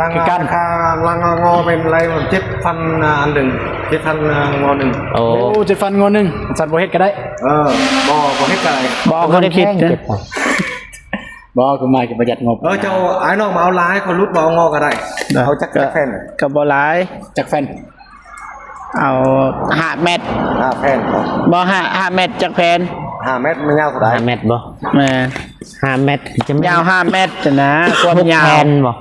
ລັງ ຄືກັນ ລາຄາລັງງົວເປັນໄລເຈັດພັນ ອັນໜຶ່ງ ເຈັດພັນງົວໜຶ່ງ. ໂອ້ ໂອ້ ເຈັດພັນງົວໜຶ່ງ ສັນບໍ່ເຮັດກໍໄດ້. ເອີ ບໍ່ ບໍ່ເຮັດກໍໄດ້ ບໍ່ເອົາຄວາມຄິດ ບໍ່ ຄືໝາຍຄືປະຢັດງົບ. ເອີ ເຈົ້າອ້າຍນ້ອງມາເອົາຫຼາຍ ຂ້ອຍຫຼຸດ ບໍ່ເອົາງົວກໍໄດ້. ເອົາຈັກ ຈັກແຜ່ນ? ກໍບໍ່ຫຼາຍ. ຈັກແຜ່ນ? ເອົາຫ້າແມັດ. ຫ້າແຜ່ນ. ບໍ່ ຫ້າ ຫ້າແມັດຈັກແຜ່ນ? ຫ້າແມັດມັນຍາວເທົ່າໃດ? ຫ້າແມັດບໍ່? ແມ່ນ ຫ້າແມັດຈະແມ່ນ ຍາວຫ້າແມັດນະ ຄວາມຍາວ ຫົກແຜ່ນບໍ່?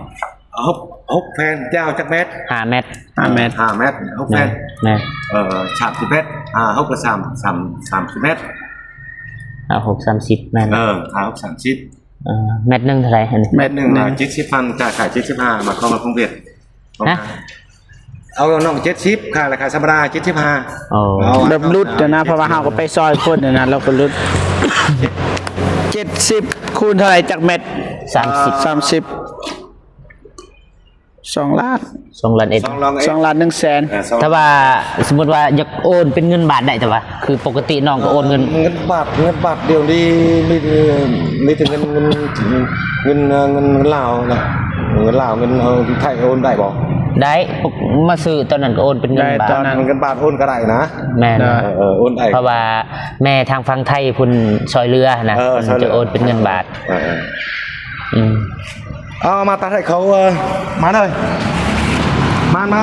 ຫົກ ຫົກແຜ່ນ ຍາວຈັກແມັດ? ຫ້າແມັດ. ຫ້າແມັດ. ຫ້າແມັດ ຫົກແຜ່ນ. ແມ່ນ ແມ່ນ. ເອີ ສາມສິບແມັດ. ຫ້າ ຫົກ ກໍສາມ ສາມ ສາມສິບແມັດ. ເອົາຫົກສາມສິບ ແມ່ນ ເອີ ຄ່າຫົກສາມສິບ ເອີ ແມັດໜຶ່ງເທົ່າໃດຫັ້ນ? ແມັດໜຶ່ງ ເຈັດສິບພັນ ຈ່າຍຂາຍເຈັດສິບຫ້າ ມາຂອງເງິນຂອງເວດ ຮະ? ເອົານ້ອງເຈັດສິບ ຄ່າລາຄາທຳມະດາເຈັດສິບຫ້າ ອໍ ເອົາແບບຫຼຸດນະ ເພາະວ່າເຮົາກໍໄປຊ່ອຍຄົນນະ ລາວກໍຫຼຸດ ເຈັດສິບ ຄູນເທົ່າໃດຈັກແມັດ? ສາມສິບ ສາມສິບ ສອງລ້ານ ສອງລ້ານເອັດ ສອງລ້ານ ສອງລ້ານໜຶ່ງແສນ ເອີ ສອງ ຖ້າວ່າສົມມຸດວ່າຢາກໂອນເປັນເງິນບາດໄດ້ ແຕ່ວ່າຄືປົກກະຕິນ້ອງກໍໂອນເງິນ ເງິນບາດ ເງິນບາດດຽວນີ້ມີ ມີແຕ່ເງິນ ເງິນ ເງິນ ເງິນລາວນະ ເງິນລາວ ເງິນໄທໂອນໄດ້ບໍ່? ໄດ້ ມາຊື້ຕອນນັ້ນກໍໂອນເປັນເງິນບາດ ໄດ້ຕອນນັ້ນ ເງິນບາດໂອນກໍໄດ້ນະ ແມ່ນ ເອີ ເອີ ໂອນໄດ້ ເພາະວ່າແມ່ທາງຝັ່ງໄທພຸ້ນຊ່ອຍເຫຼືອນະ ເອີ ເພິ່ນຈະໂອນເປັນເງິນບາດ ເອີ ເອີ ອືມ ເອົາມາຕັດໃຫ້ເຂົາ ເອີ ມາເລີຍ ມາ ມາ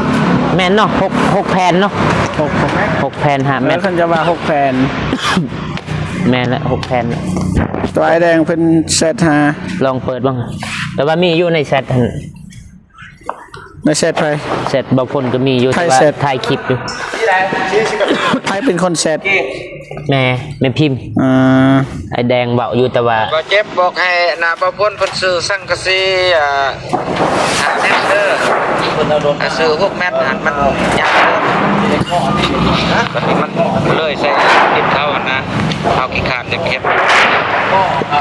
ແມ່ນເນາະ ຫົກ ຫົກແຜ່ນເນາະ ຫົກ ຫົກແຜ່ນ ຫົກແຜ່ນ ຫ້າແມັດ ເອີ ຄັນຈະວ່າຫົກແຜ່ນ ແມ່ນລະ ຫົກແຜ່ນ ຕົວອ້າຍແດງເພິ່ນແຊັດຫາ ລອງເປີດເບິ່ງ ແຕ່ວ່າມີຢູ່ໃນແຊັດຫັ້ນ ໃນແຊັດໃຜ? ແຊັດບ່າວພົນກໍມີຢູ່ ໃຜ ແຕ່ວ່າແຊັດ ຖ່າຍຄລິບຢູ່ ໃຜເປັນຄົນແຊັດ? ແມ່ ແມ່ພິມ ອ່າ ອ້າຍແດງເວົ້າຢູ່ ແຕ່ວ່າ ບໍ່ເຈັບ ບອກໃຫ້ໜ້າບ່າວພົນເພິ່ນຊື້ສັງກະສີ ອ່າ ຫ້າແມັດເດີ ອ່າ ຊື້ຫົກແມັດຫັ້ນມັນຍາກເດີ ບັດນີ້ມັນເລີຍໃສ່ດິນເຂົາຫັ້ນນະ ເຮົາຂີ້ຄ້ານຈະໄປເຮັດ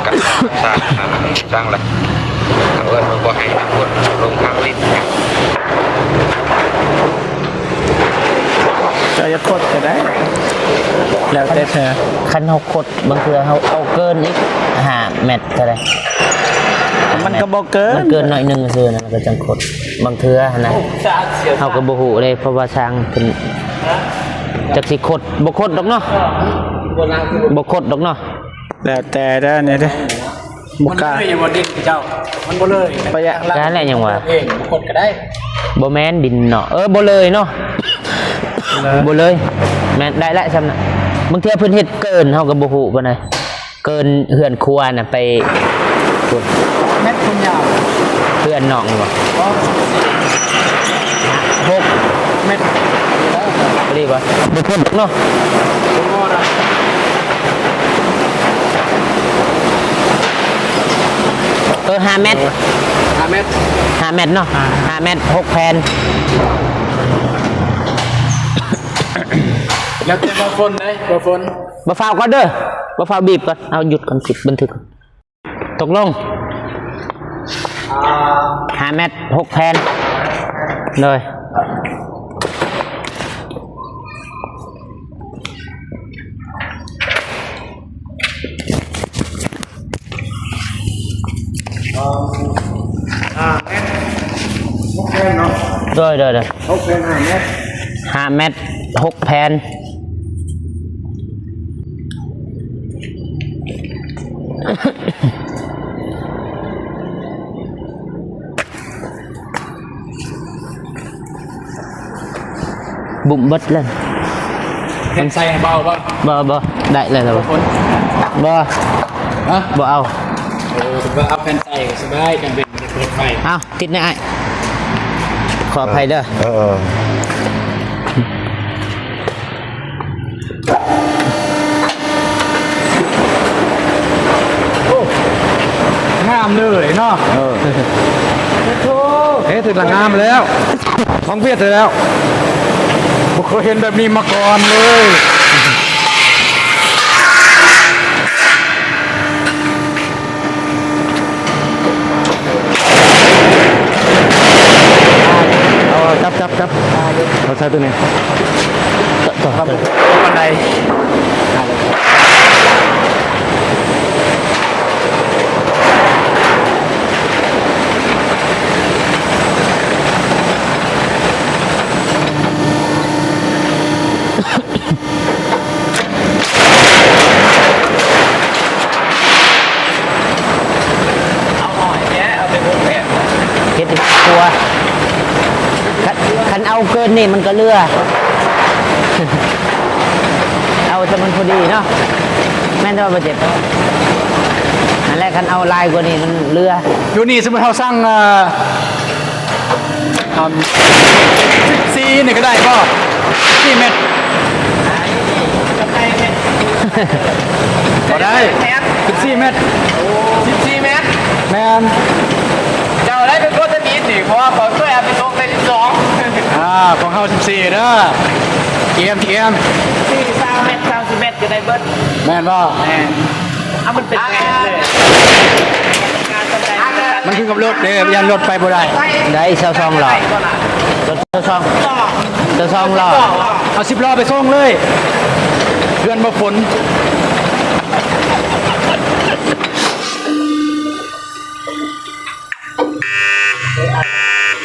ກະສ້າງ ສ້າງລະ ເຂົາເອີ້ນວ່າບໍ່ໃຫ້ນຳຄົນລົງທາງດິນ ເຈົ້າຢາກຄົດກໍໄດ້ ແລ້ວແຕ່ເທື່ອ ຄັນເຮົາຄົດ ບາງເທື່ອເຮົາເອົາເກີນອີກ ຫ້າແມັດເທົ່າໃດ? ມັນກໍບໍ່ເກີນ ມັນເກີນໜ້ອຍໜຶ່ງຊື່ນະ ມັນກໍຈັ່ງຄົດ ບາງເທື່ອຫັ້ນນະ ເຮົາກໍບໍ່ຮູ້ເດ້ ເພາະວ່າຊ່າງເພິ່ນ ຈັກຊິຄົດ ບໍ່ຄົດດອກເນາະ ບໍ່ຄົດດອກເນາະ ແລ້ວແຕ່ເດີ ນີ້ເດີ ບໍ່ກ້າ ມັນເລີຍຢູ່ບໍ່ດິນເຈົ້າ ມັນບໍ່ເລີຍ ໄປຍະ ນັ້ນແຫຼະຫຍັງວະ ເອງບໍ່ຄົດກໍໄດ້ ບໍ່ແມ່ນດິນເນາະ ເອີ ບໍ່ເລີຍເນາະ ບໍ່ເລີຍ ແມ່ນ ໄດ້ແຫຼະຊ່ຳນະ ບາງເທື່ອເພິ່ນເຮັດເກີນ ເຮົາກໍບໍ່ຮູ້ປານໃດ ເກີນເຮືອນຄົວນະ ໄປພຸ້ນ ແມັດຄວາມຍາວ ເຮືອນນ້ອງນີ້ບໍ່? ຫົກແມັດ ພໍດີບໍ່? ບໍ່ພົ້ນເນາະ ບໍ່ພໍດອກ ເອີ ຫ້າແມັດ ຫ້າແມັດ ຫ້າແມັດເນາະ ຫ້າແມັດ ຫົກແຜ່ນ ແລ້ວແຕ່ບ່າວຝົນເດ້ ບ່າວຝົນ ບໍ່ຟ້າວກ່ອນເດີ ບໍ່ຟ້າວບີບກ່ອນ ເອົາຢຸດກ່ອນ ປິດບັນທຶກ ຕົກລົງ ອ່າ ຫ້າແມັດ ຫົກແຜ່ນ ໂດຍ ອ່າ ຫ້າແມັດ ຫົກແຜ່ນເນາະ ໂດຍ ໂດຍ ໂດຍ ຫົກແຜ່ນ ຫ້າແມັດ ຫ້າແມັດ ຫົກແຜ່ນ ບຸ້ມເບິດເລີຍ ແຜ່ນໃສ່ໃຫ້ເບົາບໍ່? ບໍ່ ບໍ່ ໄດ້ແລ້ວ ບໍ່ຄົນ ບໍ່ ຮະ ບໍ່ເອົາ ເອີ ເພິ່ນວ່າເອົາແຜ່ນໃສ່ກໍສະບາຍ ຈັ່ງເປັນເປີດໄຟ ເອົາ ຕິດແນ່ອ້າຍ ຂໍອະໄພເດີ ເອີ ເອີ ໂອ້ ງາມເລີຍເນາະ ເອີ ໂອ້ໂຫ ເຮັດຖືກລະງາມແລ້ວ ຂອງຫວຽດແທ້ແລ້ວ ບໍ່ເຄີຍເຫັນແບບນີ້ມາກ່ອນເລີຍ. ເອົາ ຈັບ ຈັບ ຈັບ ເອົາໃສ່ໂຕນີ້ ຕໍ່ ຕໍ່ ປານໃດ. ເຮັດໃຫ້ຄົວ ຄັນ ຄັນເອົາເກີນນີ້ມັນກໍເຫຼືອ ເອົາແຕ່ມັນພໍດີເນາະ ແມ່ນແຕ່ວ່າບໍ່ເຈັບ ນັ້ນແຫຼະ ຄັນເອົາຫຼາຍກວ່ານີ້ມັນເຫຼືອ. ຢູ່ນີ້ສົມມຸດເຮົາສັ່ງ ເອີ່ ອາ ສິບສີ່ນີ້ກໍໄດ້ບໍ່? ສີ່ແມັດ. ບໍ່ໄດ້ ສິບສີ່ແມັດ ສິບສີ່ແມັດ ແມ່ນ ເຈົ້າໄດ້ເປັນຄົນທຳອິດນີ້ ເພາະວ່າຂ້ອຍເຄີຍເອົາໄປສົ່ງແຕ່ສິບສອງ ອ່າ ຂອງເຮົາສິບສີ່ເດີ ທີເອັມ ທີເອັມ ສີ່ ຊາວແມັດ ຊາວສິບແມັດກໍໄດ້ເບິດ ແມ່ນບໍ່? ແມ່ນ ເອົາມັນເປັນແມັດເລີຍ ມັນຄືກັບລົດເດ້ ຢ້ານລົດໄປບໍ່ໄດ້ ໄດ້ຊາວສອງລໍ້ ລົດຊາວສອງ ຊາວສອງລໍ້ ເອົາສິບລໍ້ໄປສົ່ງເລີຍ ເພື່ອບໍ່ຝົນ.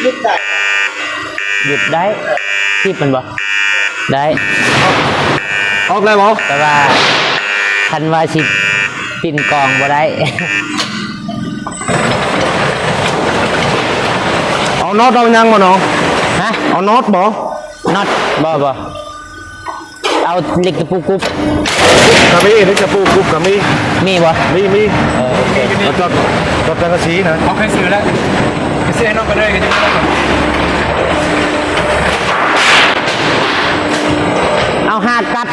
ຢຸດໄດ້ ທິບມັນບໍ່ ໄດ້ ອອກໄດ້ບໍ່? ແຕ່ວ່າຄັນວ່າຊິປິ່ນກອງບໍ່ໄດ້ ເອົານັອດເອົາຫຍັງບໍ່ນ້ອງ? ຮະ? ເອົານັອດບໍ່? ນັອດ ບໍ່ ບໍ່. ເອົາເຫຼັກຕະປູກຸບ ກໍມີ ເຫຼັກຕະປູກຸບກໍມີ ມີບໍ່? ມີ ມີ ເອີ ໂອເຄ ເອົາຈອດ ຈອດສັງກະສີນະ ເຮົາເຄີຍຊື້ແລ້ວ ໄປຊື້ໃຫ້ນ້ອງກໍໄດ້ ກໍຈະ ເອົາຫ້າກັບ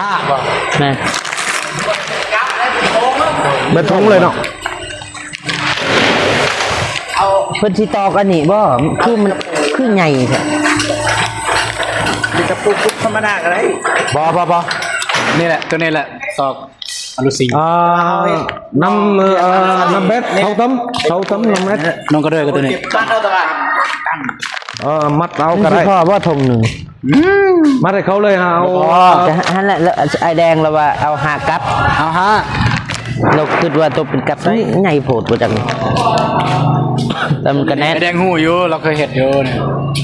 ຫ້າບໍ່? ແມ່ນ ເບິດຖົງເລີຍເນາະ. ເພິ່ນຊິຕອກອັນນີ້ບໍ່? ຄືມັນຄືໃຫຍ່ແທ້ ມີຕະປູກຸບທຳມະດາກໍໄດ້ ບໍ່ ບໍ່ ບໍ່ ນີ້ແຫຼະ ໂຕນີ້ແຫຼະ ຕອກອະລູຊີນ ອ່າ ນຳ ເອີ ນຳແບັດ ເຂົ້າຕຳ ເຂົ້າຕຳນຳແບັດ ນ້ອງກະເດີຍກັບໂຕນີ້ ເອີ ມັດເອົາກໍໄດ້ ມັນຊິພໍບໍ່ຖົງໜຶ່ງ? ອືມ ມັດໃຫ້ເຂົາເລີຍ ຫາເອົາ ບໍ່ພໍ ຫັ້ນແຫຼະ ອ້າຍແດງລາວວ່າເອົາຫ້າກັບ ເອົາຫ້າ ລາວຄິດວ່າໂຕເປັນກັບ ໃສ່ ໃຫຍ່ໂພດບໍ່ຈັກນີ້ ແຕ່ມັນກໍແໜ້ນ ອ້າຍແດງຮູ້ຢູ່ ລາວເຄີຍເຮັດຢູ່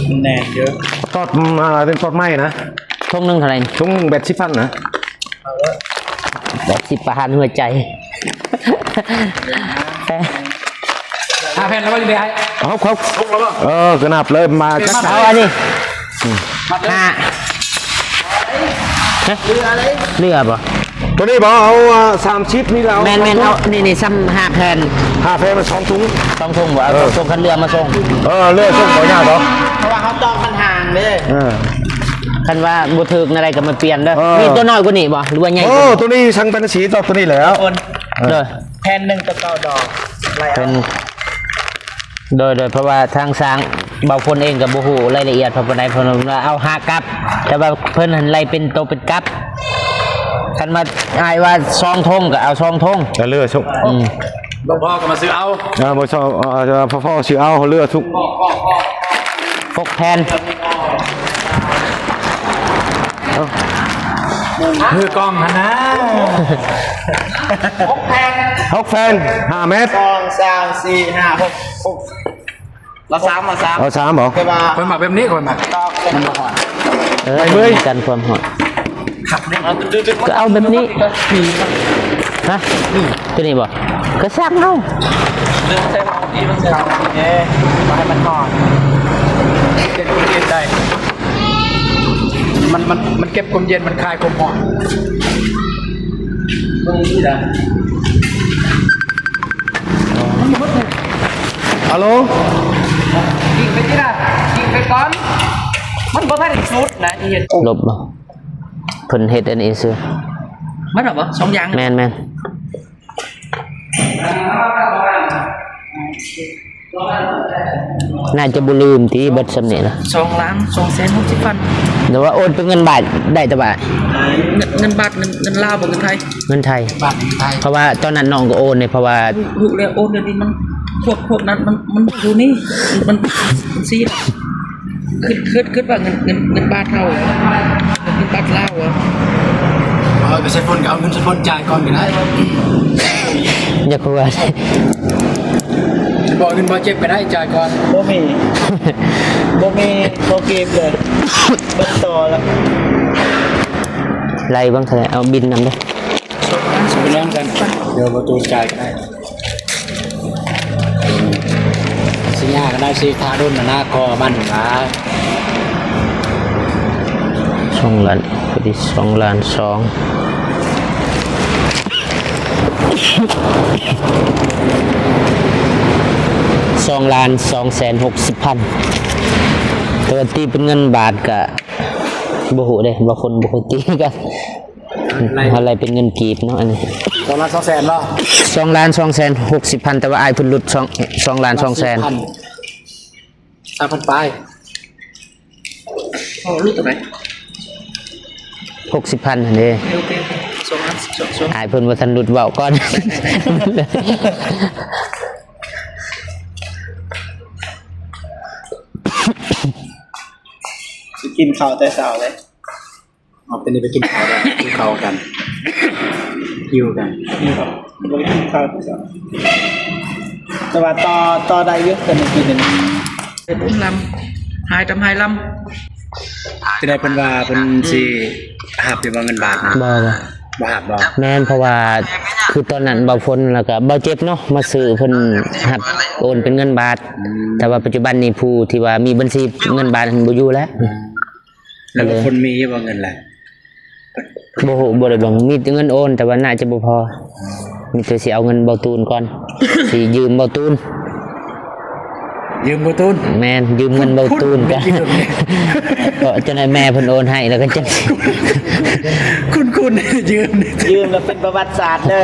ມັນແໜ້ນຢູ່ ຕອດ ອ່າ ເປັນຕອດໄມ້ນະ ຖົງໜຶ່ງເທົ່າໃດ? ຖົງແປດສິບພັນນະ. ແບບຊິປະຫານຫົວໃຈ ຫ້າແຜ່ນແລ້ວບໍ່? ຢູ່ໃນໄອ້ ເອົາ ເອົາ ເອີ ກະໜັບເລີຍ ມາຈັກ ເອົາອັນນີ້ ອືມ ຫ້າ ຮະ ເຫຼືອບໍ່? ໂຕນີ້ບໍ່? ເອົາ ອ່າ ສາມສິບນີ້ແຫຼະ ແມ່ນໆ ເອົາ ນີ້ໆ ຊ້ຳຫ້າແຜ່ນ ຫ້າແຜ່ນມັນສອງຖົງ ສອງຖົງບໍ່? ເອົາ ເອີ ສອງຖົງ ຄັນເຫຼືອມາສົ່ງ ເອີ ເຫຼືອສົ່ງບໍ່ຍາກດອກ ເພາະວ່າເຮົາຕອກມັນຫ່າງເດ້ ເອີ ຄັນວ່າບໍ່ຖືກແນວໃດກໍມາປ່ຽນເດີ ເອີ ມີຕົວນ້ອຍກວ່ານີ້ບໍ່ ຫຼືວ່າໃຫຍ່? ໂອ້ ກວ່ານີ້ ຕົວນີ້ສັງກະສີຕອກຕົວນີ້ແຫຼ້ວ ເອີ ແຜ່ນໜຶ່ງຕໍ່ເກົ້າດອກ ໄລ່ເອົາ ໂດຍ ໂດຍ ເພາະວ່າທາງຊ່າງບ່າວພົນເອງກໍບໍ່ຮູ້ລາຍລະອຽດເທົ່າປານໃດ ເພິ່ນວ່າເອົາຫ້າກັບ ແຕ່ວ່າເພິ່ນຫັ້ນໄລ່ເປັນໂຕເປັນກັບ ຄັນວ່າອ້າຍວ່າສອງຖົງກໍເອົາສອງຖົງ ກໍເຫຼືອຊຸ ອືມ ບໍ່ພໍກໍມາຊື້ເອົາ ເອີ ບໍ່ພໍ ເອີ ພໍຊື້ເອົາ ເຫຼືອຊຸ ຫົກແຜ່ນ ມືກອງຫັ້ນນະ ຫົກແຜ່ນ ຫົກແຜ່ນ ຫ້າແມັດ ສອງ ສາມ ສີ່ ຫ້າ ຫົກ ຫົກ ລະສາມ ລະສາມ ເອົາສາມບໍ່? ແຕ່ວ່າ ຂ້ອຍມັກແບບນີ້ ຂ້ອຍມັກ ມັນບໍ່ຮ້ອນ ເອີ ໄປເວີຍ ກັນຄວາມຮ້ອນ ຄັກເດ້ ກໍເອົາແບບນີ້ ຮະ ໂຕນີ້ບໍ່? ກໍຊ່າງເຮົາ ເລື່ອງໃສ່ເຮົາດີ ມັນໃສ່ເຮົາດີເດ້ ບໍ່ໃຫ້ມັນຮ້ອນ ເປັນຄົນເຮັດໄດ້ ມັນ ມັນ ມັນເກັບຄວາມເຢັນ ມັນຄາຍຄວາມຮ້ອນ ເບິ່ງນີ້ລະ ມັນບໍ່ໝົດເລີຍ ຮັລໂຫຼ ຍິງໄປຕິລະ ຍິງໄປກ່ອນ ມັນບໍ່ທັນໄດ້ສຸດນະ ທີ່ເຮັດ ລົບບໍ່? ເພິ່ນເຮັດອັນນີ້ຊື່ ໝົດແລ້ວບໍ່? ສອງຢ່າງ ແມ່ນໆ ໜ້າຈະບໍ່ລືມຕິ ເບິດສ່ຳນີ້ນະ ສອງລ້ານສອງແສນຫົກສິບພັນ ຫຼືວ່າໂອນເປັນເງິນບາດໄດ້ແຕ່ວ່າ ເງິນ ເງິນບາດ ເງິນ ເງິນລາວບໍ່ ເງິນໄທ? ເງິນໄທ ບາດ ເງິນໄທ ເພາະວ່າຕອນນັ້ນນ້ອງກໍໂອນເດ້ ເພາະວ່າ ຮູ້ແລ້ວໂອນດຽວນີ້ມັນ ພວກ ພວກນັ້ນມັນ ມັນບໍ່ຮູ້ນີ້ ມັນ ມັນຊີ້ ຄິດ ຄິດ ຄິດວ່າເງິນ ເງິນ ເງິນບາດເຮົາ ເງິນບາດລາວ ເອີ ໄປໃສ່ຝົນກໍເອົາເງິນໃສ່ຝົນຈ່າຍກ່ອນກໍໄດ້ ຢ່າກົວ ບໍ່ເງິນບໍ່ເຈັບກໍໄດ້ ຈ່າຍກ່ອນ ບໍ່ມີ ບໍ່ມີເຂົ້າເກັບເລີຍ ເບິດຕໍ່ແລ້ວ ໄລ່ເບິ່ງເທົ່າໃດ ເອົາບິນນຳເດີ ໄປນອນກັນ ດຽວປະຕູຈ່າຍກໍໄດ້ ຊິຍາກກໍໄດ້ ຊິຖ້າດົນນະ ກໍມັນວ່າ ສອງລ້ານ ພໍດີ ສອງລ້ານສອງ ສອງລ້ານສອງແສນຫົກສິບພັນ ແຕ່ວ່າຕີເປັນເງິນບາດກະບໍ່ຮູ້ເດ້ ບາງຄົນບໍ່ເຄີຍຕີກັນ ເຮົາໄລ່ເປັນເງິນກີບເນາະ ອັນນີ້ ສອງລ້ານສອງແສນເນາະ ສອງລ້ານສອງແສນຫົກສິບພັນ ແຕ່ວ່າອ້າຍເພິ່ນຫຼຸດສອງ ສອງລ້ານສອງແສນ ສາມພັນປາຍ ອໍ ຫຼຸດເທົ່າໃດ? ຫົກສິບພັນຫັ້ນເດ້. ໂອເຄ ໂອເຄ ສອງລ້ານ ສອງ ສອງ ອ້າຍເພິ່ນບໍ່ທັນຫຼຸດ ເວົ້າກ່ອນ ຊິກິນເຂົ້າແຕ່ເຊົ້າເດ້. ອອກແຕ່ນີ້ໄປກິນເຂົ້າແລ້ວ ກິນເຂົ້າກັນ ຫິວກັນ ຫິວເຂົ້າ ບໍ່ໄດ້ກິນເຂົ້າ ແຕ່ວ່າຕໍ່ ຕໍ່ໄດ້ຢູ່ ແຕ່ມື້ກີ້ນີ້ ໄດ້ບຸນລຳ ຫາຍຕຳຫາຍລຳ ຈະໄດ້ ເພິ່ນວ່າເພິ່ນຊິຮັບຢູ່ບໍ່ເງິນບາດນະ? ບໍ່ ບໍ່ ບໍ່ຮັບບໍ່? ແມ່ນ ເພາະວ່າຄືຕອນນັ້ນເບົາຝົນ ແລ້ວກະເບົາເຈັບເນາະ ມາຊື້ເພິ່ນຮັບໂອນເປັນເງິນບາດ ອືມ ແຕ່ວ່າປັດຈຸບັນນີ້ຜູ້ທີ່ວ່າມີບັນຊີເງິນບາດຫັ້ນບໍ່ຢູ່ແລ້ວ ອືມ ແລ້ວຄົນມີຢູ່ບໍ່ເງິນລະ? ບໍ່ຮູ້ ບໍ່ໄດ້ເບິ່ງ ມີແຕ່ເງິນໂອນ ແຕ່ວ່າໜ້າຈະບໍ່ພໍ ມີແຕ່ຊິເອົາເງິນເບົາຕູນກ່ອນ ຊິຢືມເບົາຕູນ ຢືມເບົາຕູນ? ແມ່ນ ຢືມເງິນເບົາຕູນກ່ອນ ເພາະຈັ່ງໃດແມ່ເພິ່ນໂອນໃຫ້ ແລ້ວກໍຈັ່ງ ຄຸ້ນໆ ຢືມ ຢືມແລ້ວເປັນປະຫວັດສາດເດີ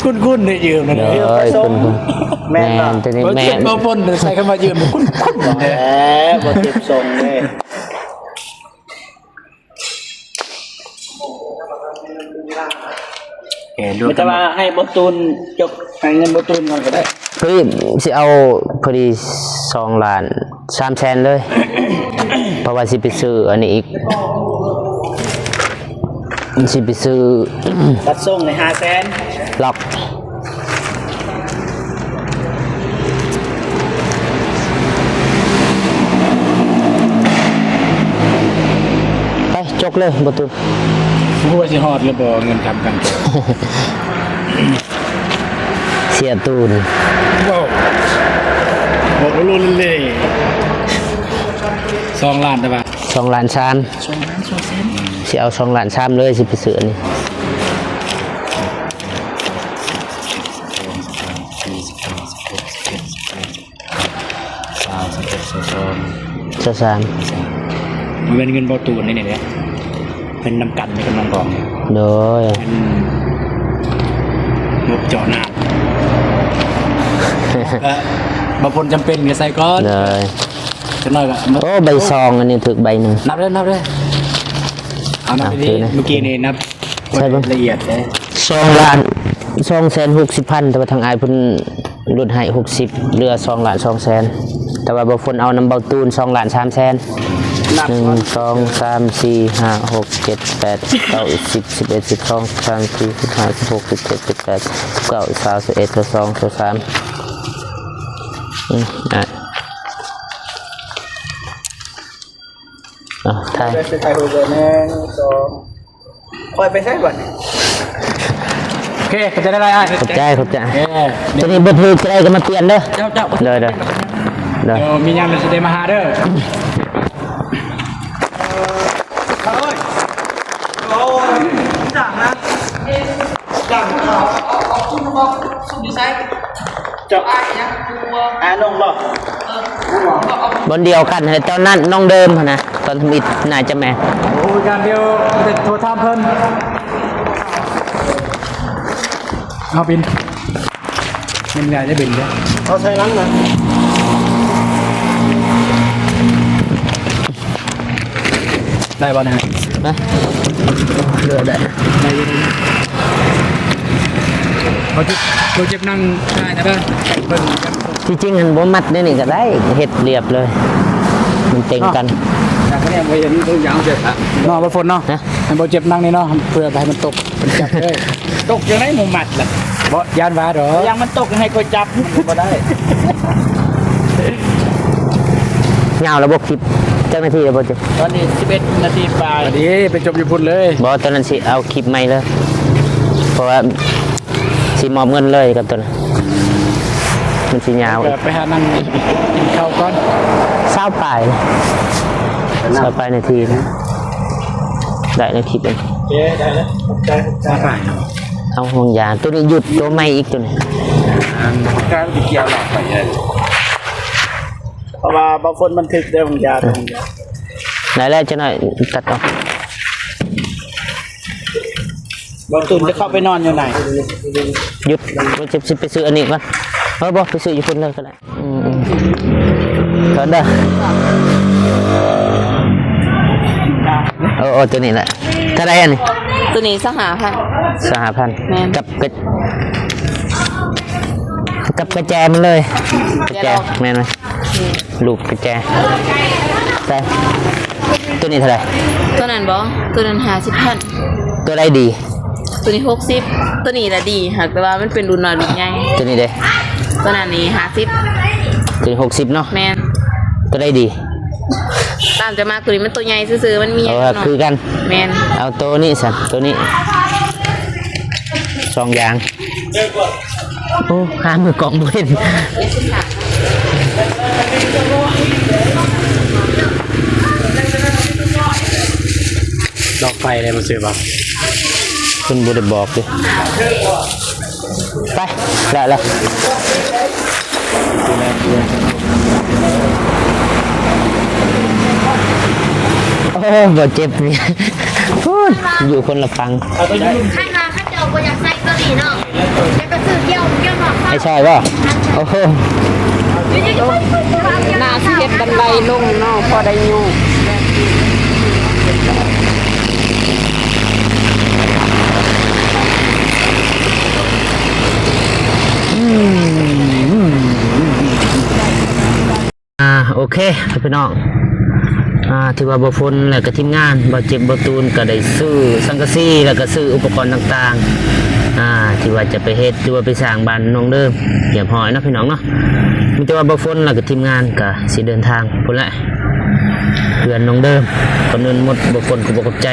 ຄຸ້ນໆ ໄດ້ຢືມ ໂດຍ ຢືມໄປສົ່ງ ແມ່ນບໍ່? ແມ່ນ ໂຕນີ້ແມ່ນ ບໍ່ພົ້ນ ໃຊ້ຄຳວ່າຢືມ ຄຸ້ນໆ ເດ້ ບໍ່ເຈັບສົ່ງເດ້. ແຕ່ວ່າໃຫ້ບໍ່ຕູນ ຈົກ ໃຫ້ເງິນບໍ່ຕູນກ່ອນກໍໄດ້ ພໍດີຊິເອົາ ພໍດີສອງລ້ານສາມແສນເລີຍ ເພາະວ່າຊິໄປຊື້ອັນນີ້ອີກ ຊິໄປຊື້ ບັດສົ່ງໃນຫ້າແສນ ລັອກ ໄປ ຈົກເລີຍ ບໍ່ຕຸນ ບໍ່ຮູ້ວ່າຊິຮອດຫຼືບໍ່ ເງິນຄຳການ ເສຍຕູນ ເວົ້າ ບອກລົງເລີຍ ສອງລ້ານ ແຕ່ວ່າ ສອງລ້ານສາມ ສອງລ້ານສອງແສນ ຊິເອົາສອງລ້ານສາມເລີຍ ຊິໄປຊື້ອັນນີ້ ຊາວ ຊາວເອັດ ຊາວສອງ ຊາວສາມ ມັນເປັນເງິນບໍ່ຕູນນີ້ແຫຼະ ເປັນນຳກັນນີ້ ກຳລັງບອກ ໂດຍ ເປັນງົບເຈາະນ້ຳ ເອີ ບາງຄົນຈຳເປັນກໍໃສ່ກ່ອນ ໂດຍ ຈັກໜ້ອຍກໍ ໂອ້ ໃບຊອງອັນນີ້ຖືກໃບໜຶ່ງ ນັບເດີ ນັບເດີ ເອົານັບດີໆ ເມື່ອກີ້ນີ້ນັບ ໃສ່ເບິ່ງ ລະອຽດເດ້ ສອງລ້ານສອງແສນຫົກສິບພັນ ແຕ່ວ່າທາງອ້າຍເພິ່ນຫຼຸດໃຫ້ຫົກສິບ ເຫຼືອສອງລ້ານສອງແສນ ແຕ່ວ່າບໍ່ຝົນເອົານຳເບົາຕູນສອງລ້ານສາມແສນ ໜຶ່ງ ສອງ ສາມ ສີ່ ຫ້າ ຫົກ ເຈັດ ແປດ ເກົ້າ ສິບ ສິບເອັດ ສິບສອງ ສິບສາມ ສິບສີ່ ສິບຫ້າ ສິບຫົກ ສິບເຈັດ ສິບແປດ ສິບເກົ້າ ຊາວ ຊາວເອັດ ຊາວສອງ ຊາວສາມ ອືມ ອ່ະ ອ່ະ ຖ່າຍ ໄປຖ່າຍຮູບເດີ ໜຶ່ງ ສອງ ຂ້ອຍໄປໃສບັດນີ້ ໂອເຄ ຂອບໃຈຫຼາຍໆ ອ້າຍ ຂອບໃຈ ຂອບໃຈ ເອີ ຕົວນີ້ບໍ່ຖືກຈະໄດ້ກໍມາປ່ຽນເດີ ເຈົ້າ ເຈົ້າ ໂດຍ ໂດຍ ໂດຍ ດຽວມີຫຍັງຊິໄດ້ມາຫາເດີ ເອີ ເອີຍ ໂອ້ຍ ຈັ່ງນະ ຈັ່ງ ເອົາ ເອົາ ເອົາ ເອົາ ເອົາ ເອົາ ເອົາ ເອົາ ເອົາ ເອົາ ເອົາ ເອົາ ເອົາ ເອົາ ເອົາ ເອົາ ບໍ່? ບ່ອນດຽວກັນຫັ້ນແຫຼະ ຕອນນັ້ນນ້ອງເດີມຫັ້ນນະ ຕອນທຳອິດໜ້າຈະແມ່ນ ໂອ້ຍ ການດຽວ ໂທຖາມເພິ່ນ ເອົາບິນ ມັນງ່າຍໄດ້ບິນເດ້ ເອົາໃສ່ຫຼັງນະ. ໄດ້ບໍ່ນະ? ນະ? ເຫຼືອໄດ້ ໄດ້ຢູ່ ໄດ້ຢູ່ ເຂົາເຈັບ ເຂົາເຈັບນັ່ງໄດ້ນະເດີ ເບິ່ງ ທີ່ຈິງຫັ້ນບໍ່ມັດແນວນີ້ກໍໄດ້ ເຮັດລຽບເລີຍ ມັນເຕັງກັນ ເນາະ ຢາກໃຫ້ບໍ່ເຫັນທຸກຢ່າງເສຍ ເນາະ ບໍ່ຝົນເນາະ ຮະ ໃຫ້ບໍ່ເຈັບນັ່ງນີ້ເນາະ ເພື່ອບໍ່ໃຫ້ມັນຕົກ ມັນຈັບເລີຍ ຕົກຈັ່ງໃດບໍ່ມັດລະ ບໍ່ ຢ້ານວ່າດອກ ຢ່າງມັນຕົກໃຫ້ຂ້ອຍຈັບ ມັນກໍບໍ່ໄດ້. ຍາວແລ້ວບໍ່ຄລິບ ຈັກນາທີແລ້ວບໍ່ເຈັບ? ຕອນນີ້ສິບເອັດນາທີປາຍ ພໍດີໄປຈົບຢູ່ພຸ້ນເລີຍ ບໍ່ ຕອນນັ້ນຊິເອົາຄລິບໃໝ່ເລີຍ ເພາະວ່າຊິມອບເງິນເລີຍກັບຕົວນັ້ນ ມັນຊິຍາວ ໄປຫານັ່ງກິນເຂົ້າກ່ອນ ຊາວປາຍ ຊາວປາຍນາທີນະ ໄດ້ໃນຄລິບເອງ ໂອເຄ ໄດ້ແລ້ວ ຂອບໃຈ ຂອບໃຈ ຊາວປາຍເນາະ ເອົາຫ່ວງຢາງ ຕົວນີ້ຢຸດ ຕົວໃໝ່ອີກຕົວນີ້ ການໄປກ່ຽວລາກໄປເລີຍ ເພາະວ່າບໍ່ຝົນມັນຖືກເດີ ບາງຢ່າງ ໄດ້ແລ້ວ ຈັກໜ້ອຍຕັດອອກ. บ่าวตูนจะเข้าไปนอนอยู่ไหน หยุด บ่าวเจ็บ สิไปซื้ออันนี้ก่อน เออ บ่ ไปซื้ออยู่พุ้นเลยก็ได้ อืมๆ ก่อนเด้อ เออๆ ตัวนี้แหละ เท่าไหร่อันนี้ ตัวนี้ ซาวห้าพัน ซาวห้าพัน แม่น กับกระ กับกระแจมันเลย กระแจ แม่นไหม ลูกกระแจ ใช่ ตัวนี้เท่าไหร่ ตัวนั้นบ่ ตัวนั้น ห้าสิบพัน ตัวใดดี ตัวนี้ หกสิบ ตัวนี้ละดี หากแต่ว่ามันเป็นรุ่นน้อยรุ่นใหญ่ ตัวนี้เด้ ตัวนั้นนี่ ห้าสิบ ตัวนี้ หกสิบ เนาะ แม่น ตัวใดดี ตามจะมาตัวนี้มันตัวใหญ่ซื่อๆ มันมี เออ น้อย คือกัน แม่น เอาตัวนี้ซะ ตัวนี้ สองอย่าง โอ้ หามือกล่องบ่เห็น ดอกไฟอะไรมาซื้อบ่ เพิ่นบ่ได้บอกเด้ ไป ได้แล้ว โอ้ บ่าวเจ็บนี่ พู้น อยู่คนละฝั่ง ใครมา เจ้าบ่อยากใส่ตัวนี้เนาะ แล้วก็ซื้อเกี่ยว เกี่ยวหมอก ไอ้ชายบ่ โอ้โห น่าสิเฮ็ดบันไดลงเนาะ พอได้อยู่ อืม อ่า โอเค พี่น้อง อ่า ถือว่าบ่าวฝน แล้วก็ทีมงาน บ่าวเจ็บ บ่าวตูน ก็ได้ซื้อสังกะสี แล้วก็ซื้ออุปกรณ์ต่างๆ อ่า ที่ว่าจะไปเฮ็ด หรือว่าไปสร้างบ้านน้องเดิม เรียบร้อยเนาะพี่น้องเนาะ มีแต่ว่าบ่าวฝน แล้วก็ทีมงาน ก็สิเดินทางพุ้นแหละ เฮือนน้องเดิม ก่อนอื่นหมด บ่าวฝนก็บ่ขอบใจ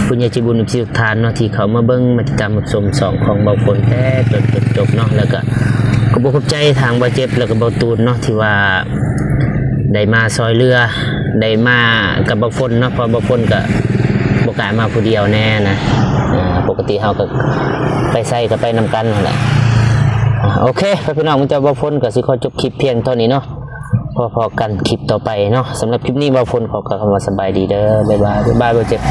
ผู้ใหญ่ใจบุญ เอฟซี ทุกท่านเนาะ ที่เข้ามาเบิ่ง มาติดตามรับชมช่องของบ่าวฝน แต่ต้นจนจบเนาะ แล้วก็ ก็บ่ขอบใจทางบ่าวเจ็บ แล้วก็บ่าวตูนเนาะ ที่ว่าได้มาซอยเรือ ได้มากับบ่าวฝนเนาะ เพราะบ่าวฝนก็บ่กล้ามาผู้เดียวแน่นะ อ่า ปกติเฮาก็ไปไสก็ไปนำกันนั่นแหละ อ่า โอเค พ่อพี่น้อง มีแต่บ่าวฝนก็สิขอจบคลิปเพียงเท่านี้เนาะ พบกันคลิปต่อไปเนาะ สำหรับคลิปนี้บ่าวฝนขอกล่าวคำว่าสบายดีเด้อ บ๊ายบาย บ๊ายบาย บ่าวเจ็บ